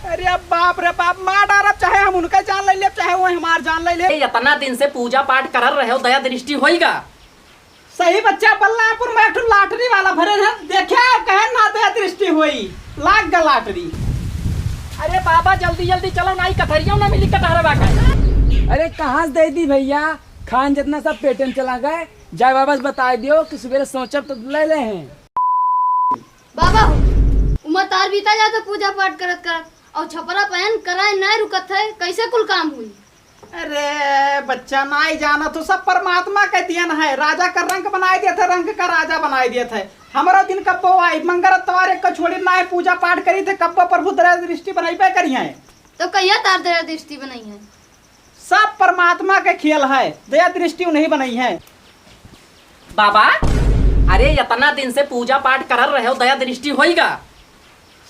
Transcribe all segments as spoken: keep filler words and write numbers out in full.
अरे बाप रे बाप, मार डारब, चाहे हम उनका जान ले लेब, चाहे वो हमार जान ले ले। ए, इतना दिन से पूजा पाठ करल रहे हो, दया दृष्टि होइगा? सही बच्चा, बलरामपुर में एक ठो lottery वाला भरे हैं, देखे कहे ना दया दृष्टि होई, लाग गा lottery। अरे बाबा, जल्दी जल्दी चलो, नाई कथरिया ना मिली कटहरवा का। अरे कहाँ से दे दी भैया, खान जितना सब पेटे में चला गए। जाए बाबा से बताए दियो कि सुबेरे सोचब तो ले ले हैं। बाबा हो, उमर तार बीता जात है पूजा पाठ करत करत, और छपरा पहन कराए नाय रुकत है, कैसे कुल काम हुई? अरे बच्चा, नाई जानत हो, सब परमात्मा के दियन है। राजा का रंक बनाए दियत है, रंक का राजा बनाए दियत है। हमरो दिन कब्बो आई, मंगर अतवार एक का छोड़ी नाई पूजा पाठ करी थे, कब्बो प्रभु दया दृष्टि बनैबे करी है। तो कहिया तार दया दृष्टि बनई है? सब परमात्मा के खेल है, दया दृष्टि उन्हीं बनई है। बाबा, अरे इतना दिन से पूजा पाठ करल रहे हो, दया दृष्टि होइगा?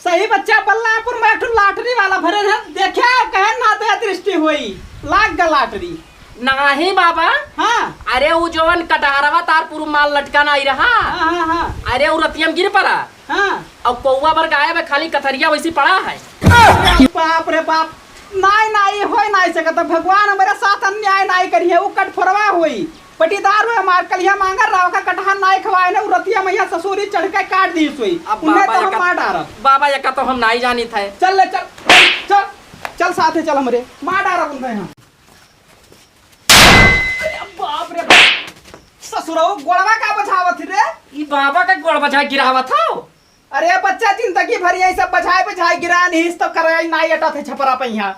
सही बच्चा, बलरामपुर में एक ठो lottery वाला भरे हैं, देखे कहे ना दया दृष्टि होई, लाग गा lottery। नाही बाबा। हाँ। अरे उ जवन कटहरवा तार पूर्व माल लटका नाई रहा। हाँ, हाँ, हाँ। अरे उ रतिया में गिर पड़ा। हाँ। और कौवा भर गायब है, खाली कथरिया वैसी पड़ा है। अरे बाप रे बाप, नाई, नाई, होई नाई सकत, भगवान हमरे साथ अन्याय नाई करी है, उ कटफोरवा होई, पटीदार होई हमार, कलिया मांगर रहा, ओका कटहर नाई खवाए ने, उ रतिया मैया ससुरी चढ़ के काट दी सोई, अब उन्हें बाबा तो हम एका, मार डारब। बाबा एका तो हम नाई जानी थे। चल ले, चल, चल, चल साथे चल हमरे, मार डारब उन्हें हम। अरे बाप रे बाप, ससुरऊ गोड़वा का बझावत ही रे? ई बाबा का गोड़ बझा गिरावत हो? अरे बच्चा, जिंदगी भर यही सब बझाए बझाए गिरा नहीं, तो कराई नाई अटत है छपरा पहिया।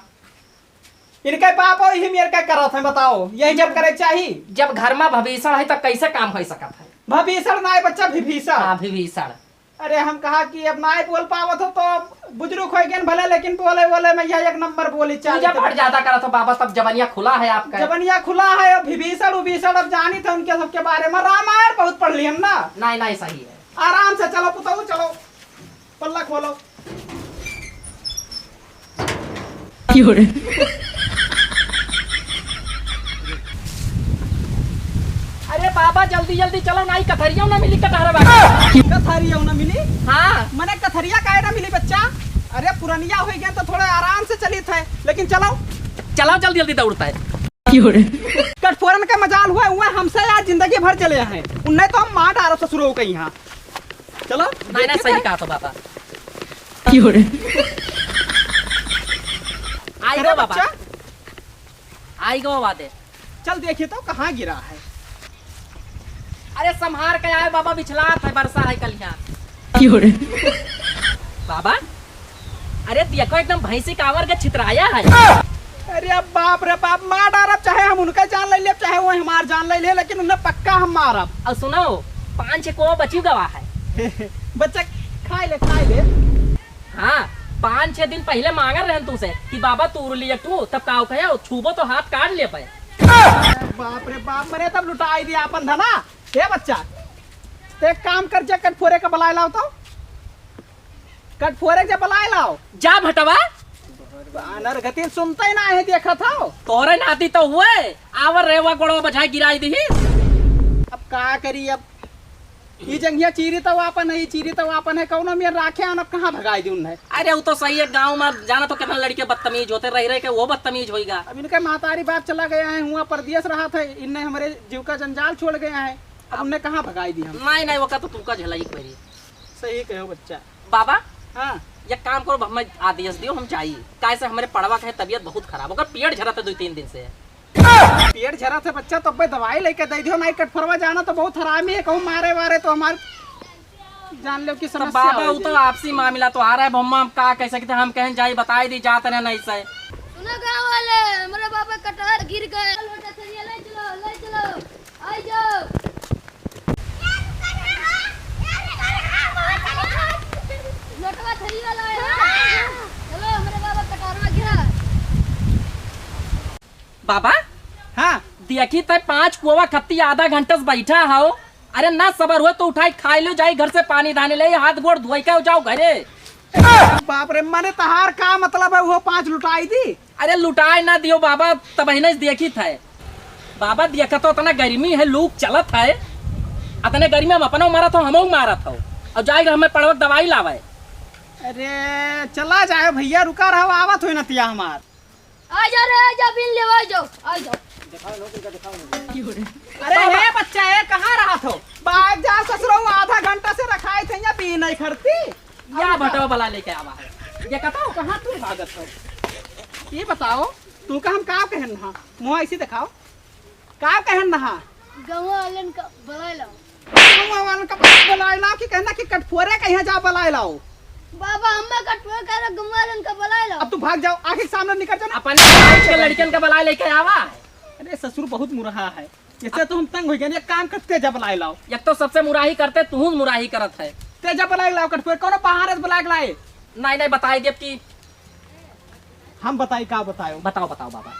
इनके बाप हो, इही मेर के करत है, बताओ, यही जब जब, करे चाही? जब घर में भभीषण है, तो कैसे काम हो सकत है? भभीषण नाई बच्चा, विभीषण। हाँ, विभीषण। अरे हम कहा कि अब नाई बोल पावत हो, तो बुजुर्ग हो गए भले, लेकिन बोले बोले में यह एक नंबर बोली चाली पूजा तो पाठ ज्यादा करत हो बाबा, तब जबनिया खुला है आपका। जबनिया खुला है, अब विभीषण उभीषण अब जानी थे उनके सबके बारे में, रामायण बहुत पढ़ ली हम ना। नाई, नाई, सही है। आराम से चलो पुतऊ, चलो, पल्ला खोलो। की हो रे? अरे बाबा, जल्दी जल्दी चलो, नाई कथरिया ना मिली कटहरवा का। कथरिया ना मिली? हाँ। मने कथरिया काहे ना मिली बच्चा? अरे पुरनिया हो गया तो थोड़ा आराम से चली थे, लेकिन चलो। चलो जल्दी जल्दी दौड़ता है। की हो रे? कटफोरन का मजाल हुआ, हुआ हमसे आज जिंदगी भर चले हैं, उन्हें तो हम मार डारो ससुरो के यहाँ। चलो, नाई, नाई, देखिए सही तो। कहा तो बाबा। की हो रे? आई अरे गो बाबा। बच्चा। आई गो बाते। चल देखिए तो कहाँ गिरा है। अरे संभार के आए बाबा, बिछलात है, बरसा है कल यहाँ। की हो रे? बाबा, अरे देखो, एकदम भैंसी कावर के छितराया है। अरे बाप रे बाप, मार डारब, चाहे हम उनका जान ले लेब, चाहे वो हमार जान ले ले, लेकिन उन्हें पक्का हम मारब। और सुनो, पाँच छह को बची गवा है। बच्चा, खाए ले, खाए ले। हाँ, पाँच छह दिन पहले मांगर रहन तू से कि बाबा तूर लिए तू, तब का कहे, छूबो तो हाथ काट ले पाए। बाप रे बाप, मने तब लुटाई दिया अपन धना। हे बच्चा, ते एक काम कर, जा कटफोरे का बलाए लाओ तो। कटफोरे के बलाए लाओ। जा भटवा। बानर गति सुनते ही ना है, देखा था। तोरे नाती तो हुए, आवर रेवा गोड़वा बझाए गिराई दी। अब का करी, अब ई जंघिया चीरी तो आपन है, ई चीरी तो आपन है, कौनो मेर राखे आन, अब कहाँ भगाई दी उन्हें? अरे वो तो सही है, गाँव में जाना तो कितना लड़के बदतमीज होते, रह रह के वो बदतमीज होइगा। अब इनके महतारी बाप चला गया है, हुआ परदेस रहा था, इनने हमरे जीव का जंजाल छोड़ गया है, अब उन्हें कहाँ भगाई दी हम? नहीं, नहीं, वो का तो तुमका झेलाई पड़ी। सही कहो बच्चा। बाबा, हाँ। एक काम करो, हमें आदेश दियो, हम जाई। काहे से हमरे पड़वा के है तबीयत बहुत खराब, ओकर पेट झरत है दो तीन दिन से। पेट झरत है बच्चा, तो अब्बे दवाई लेके दे दियो, नहीं कटफरवा जाना तो बहुत हरामी है, कहूँ मारे वारे तो हमार जान लो कि तो समस्या बाबा, हो वो तो जाई। आपसी मामला तो आ रहा है, भम्मा, हम का कह सकते हैं, हम कहें जाई बताई दी जात रहे नहीं से। सुनो गाँव वाले, हमरे बाबा कटहर गिर गए, लोटा थरिया ले चलो, ले चलो। आई जाओ। लोटवा थरी वाला है। चलो, हमरे बाबा कटहरवा गिरा। बाबा, हाँ। देखी तय पाँच कुआ खत्ती आधा घंटा से बैठा हो। अरे ना सबर हुए तो उठाई खाई लो, जाई घर से पानी धानी ले, हाथ गोड़ धोई के जाओ घरे। बाप रे, मने तहार का मतलब है, वो पाँच लुटाई दी? अरे लुटाए ना दियो बाबा, तब ही नहीं देखी था। बाबा देखा तो इतना गर्मी है, लू चलत है, इतने गर्मी हम अपना मारत हो, हमहू मारत हो, और जाए हमें पड़वक दवाई लावे। अरे चला जाए भइया, रुका रहो, आवत होई नतिया हमार। आ जा रे, आ जा, बीन लेवा, आ जाओ, आ जाओ। अरे हे बच्चा, ए कहाँ रहत हो? बाहर जा ससुरो, आधा घंटा से रखाई थे यहाँ बीन नहीं खरती। या बटवा बलाय लेके आवा है। ये बताओ कहाँ तू भागत हो? ये बताओ, तू का हम का कहन हा? मुँह ऐसे दिखाओ। का कहन हा? गौवा वालन का बलाय लाओ। गौवा वालन का बलाय लाओ कि कहना कि कटफोरे का यहाँ जा बलाय लाओ? बाबा, हमें कटफोरे का गौवा वालन का बलाय लाओ। अब तू भाग जाओ, आँखी के सामने निकल जाओ ना। अपने समाज के लड़कन का बलाय लेके आवा। अरे ससुर बहुत मुरहा है, इससे तो हम तंग हो गए। एक काम कर, तेजा बलाय लाओ। एक तो सबसे मुराही करते, तू मुराही करत है। तेजा बलाय लाओ, कटफोरे कौनो बहाने से बलाय लाए। नहीं, नहीं, बताई देब कि हम बताई, का बतायो? बताओ, बताओ बाबा।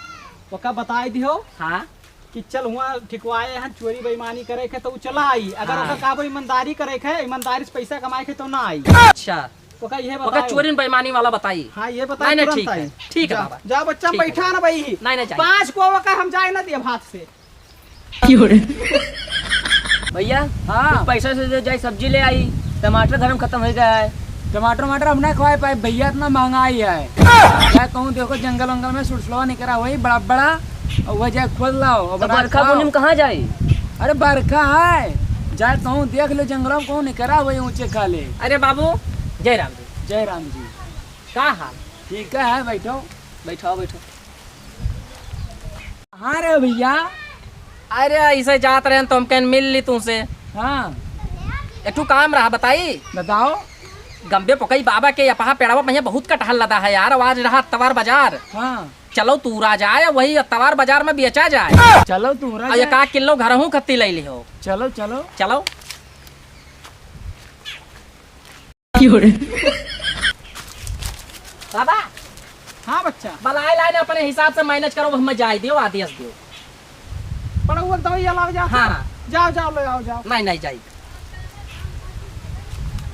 ओका बताई दियो हाँ। कि चल हुआ ठिकवाए हैं, चोरी बेईमानी करे के तो उ चला आई। अगर हाँ। ओका कहबो ईमानदारी करे के, ईमानदारी से पैसा कमाए के तो ना आई। अच्छा। ओका ये ओका बताओ। चोरी बेईमानी वाला बताई। हाँ, ये बताओ, नहीं, नहीं, तुरंत ठीक है, आई। ठीक है जा, बाबा। जा बच्चा, ठीक है। बैठा ना भाई। नहीं, नहीं, जाइए। पाँच को ओका हम जाए ना दिए हाथ से। भैया, हाँ। कुछ पैसा से दे जाई, सब्जी ले आई, टमाटर घर में खत्म हो गया है। टमाटर वमाटर हम ना खवाए पाए भैया, इतना महंगाई है। क्या कहूँ, देखो जंगल वंगल में सुड़सुड़वा निकरा वही बड़ा बड़ा, और वह जाए खोद लाओ और तो बना के बरखा खाओ। बुनी में कहाँ जाई? अरे बरखा है, जाए कहूँ देख लो जंगल में कहूँ निकरा वही ऊँचे खाले। अरे बाबू, जय राम जी। जय राम जी। का हाल? ठीक है, बैठो। बैठो, बैठो। हाँ रे भैया। अरे, ऐसे जात रहे तो हम कहन मिल ली तुमसे। हाँ। एक ठो काम रहा, बताई? बताओ। गंबे पकई बाबा के यपहा पेड़वा में बहुत कटहल लदा है यार, आज रहा अतवार बाजार। हाँ। चलो तूरा जाए, वही अतवार बाजार में बेचा जाए। चलो तूरा और जाए। एक आध किलो घरहू खत्ती ले लिहो। चलो, चलो। चलो। बाबा। हाँ बच्चा। बलाय लाइन अपने हिसाब से manage करो, हम जाए दियो, आदेश दियो। बड़ा वो दवाई लाओ, जाओ। हाँ। जाओ, जाओ, ले आओ, जाओ। नहीं, नहीं जाई।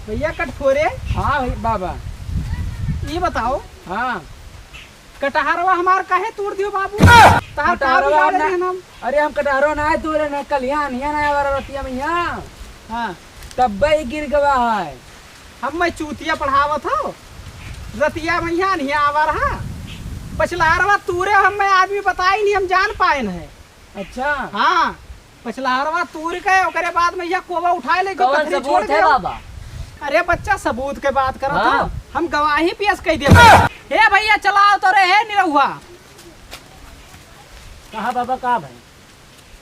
भैया कटफोरे। हाँ भाई बाबा। ये बताओ। हाँ। कटहरवा हमार काहे तूर दियो बाबू? तहार का कटहरवा बिगाड़े ना, रहन हम? अरे हम कटहरवा ना तूरे ना, कल यहाँ, यहाँ ना आवा रतिया में यहाँ। हाँ। तब्बे ही गिर गवा है। हम मैं चूतिया पढ़ावत हो, रतिया में यहाँ नहीं आवा रहा। पछलहरवा तूरे हम मैं आदमी बताई नहीं, हम जान पाए न है। अच्छा। हाँ। पछलहरवा तूर के, ओकरे बाद में यह कोवा उठाए लेके कौन कथरी छोड़ सबूत है गयो। बाबा? अरे बच्चा, सबूत के बात करत हाँ। हो, हम गवाही पेश कई देबे। हे भैया, चलाओ तो रे, हे निरहुआ। कहा बाबा, का भाई?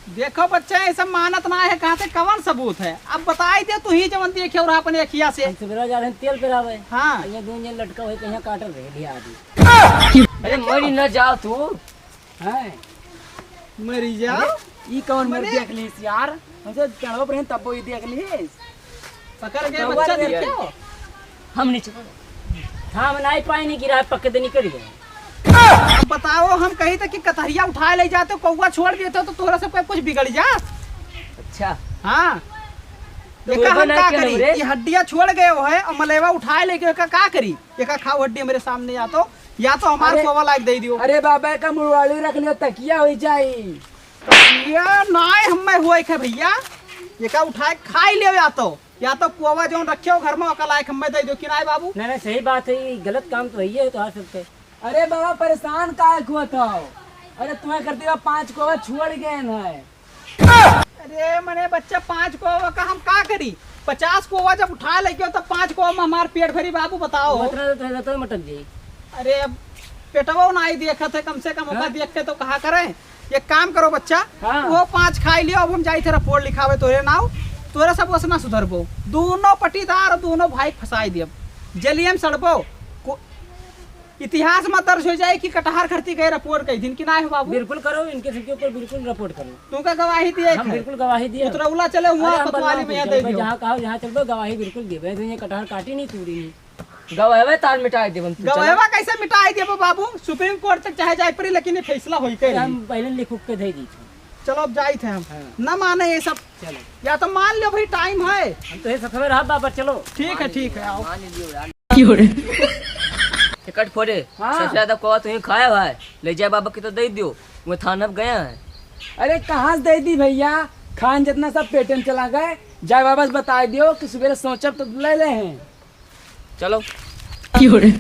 देखो बच्चा, ये सब मानत ना है, कहा थे कवन सबूत है? अब बताई दे तू ही जवन देखे और अपने अखिया से। हम सवेरा जा रहे हैं तेल पेरावे। हाँ। ये दो जन लटका हुए कहीं काटल रहे लिया आदमी। अरे मरी न जाओ तू। हैं? मरी जाओ। अरे, ई कौन मर मने देख लीस यार? हमसे चढ़वा पर हैं, तब वो ई देख लीस। पकड़ गए कौआ बच्चा देख देखे हो? हम नहीं चढ़ो। हम नहीं पाए नहीं गिरा, पक्के दिन निकल गए। अब बताओ, हम कहीं तक कि कतहरिया उठाए ले जाते, कौआ छोड़ देते तो तोहरा सबका कुछ बिगड़ जा। अच्छा। हाँ। तो देखा वो हम बना का के करी? रे। ये हड्डियाँ छोड़ गए हो है और मलेवा उठाए लेके का, का करी? एका खाओ हड्डी मेरे सामने या तो, या तो हमार अरे, कोवा लायक दे दियो। अरे बाबा, एका मुड़वाली रख लियो, तकिया होई जाई। तकिया नाय हम्मे होए खे भैया, एका उठाए खाई लियो या तो, या तो कोवा जौन रखे हो घर में ओका लायक हम्मे दे दियो कि नाय बाबू? नहीं, नहीं, सही बात है, ये गलत काम तो है ही है तोहार सबके। अरे बाबा, परेशान काहे को होत हो? अरे तुम्हें करते हुआ पाँच कोवा छोड़ गए हैं। अरे मने बच्चा, पाँच कोवा का हम का करी? पचास कोवा जब उठा लेके हो, तब पाँच कोवा में हमार पेट भरी बाबू, बताओ। उतना तो, तो, तो मटक जाई। अरे अब पेटवा ना ही देखत है, कम से कम ओका हाँ? देख के तो कहा करे। एक काम करो बच्चा, हाँ। वो पाँच खाई लियो, अब हम जाई थे रिपोर्ट लिखावे तोरे नाव, तोरे सब वसना सुधरबो। दोनों पटीदार, दोनों भाई फंसाई दियब, जेलियम सड़बो। को-, इतिहास में दर्ज हो जाए कि कटहर खरती गए रिपोर्ट कई दिन कि ना हो बाबू? बिल्कुल करो, इनके सबके ऊपर बिल्कुल रिपोर्ट करो। तू का गवाही दिए हम थे? बिल्कुल गवाही दिए। उतरौला चले हुआ अरे हम कोतवाली बदनाम में नहीं दे चलबे, दियो। जहाँ कहा जहाँ चलबे गवाही बिल्कुल देबे। तो ये कटहर काटी नहीं तूरी नहीं। गवाहवा तार मिटाए देबन तू, चलो। गवाहवा कैसे मिटाए देबो बाबू? सुप्रीम कोर्ट तक चाहे जाए पड़ी, लेकिन ये फैसला होई के अरे रही। हम पहले लिख उख के दे दी थी। चलो अब जाई थे हम। हाँ। ना माने ये सब। चलो। या तो मान लो भाई, टाइम है। हम तो ये सफर रहा बाबा, चलो। ठीक है, ठीक है, आओ। मान लियो यार। क्यों रे? टिकट फोड़े, हाँ। सबसे ज्यादा कोवा तुहीं खाया भाई, ले जाए बाबा के तो दे दियो, वो थाना पे गया है। अरे कहाँ से दे दी भैया, खान जितना सब पेटे में चला गए, जाए बाबा से बताए दियो कि सुबेरे सोचब तो ले ले हैं। चलो। 有人。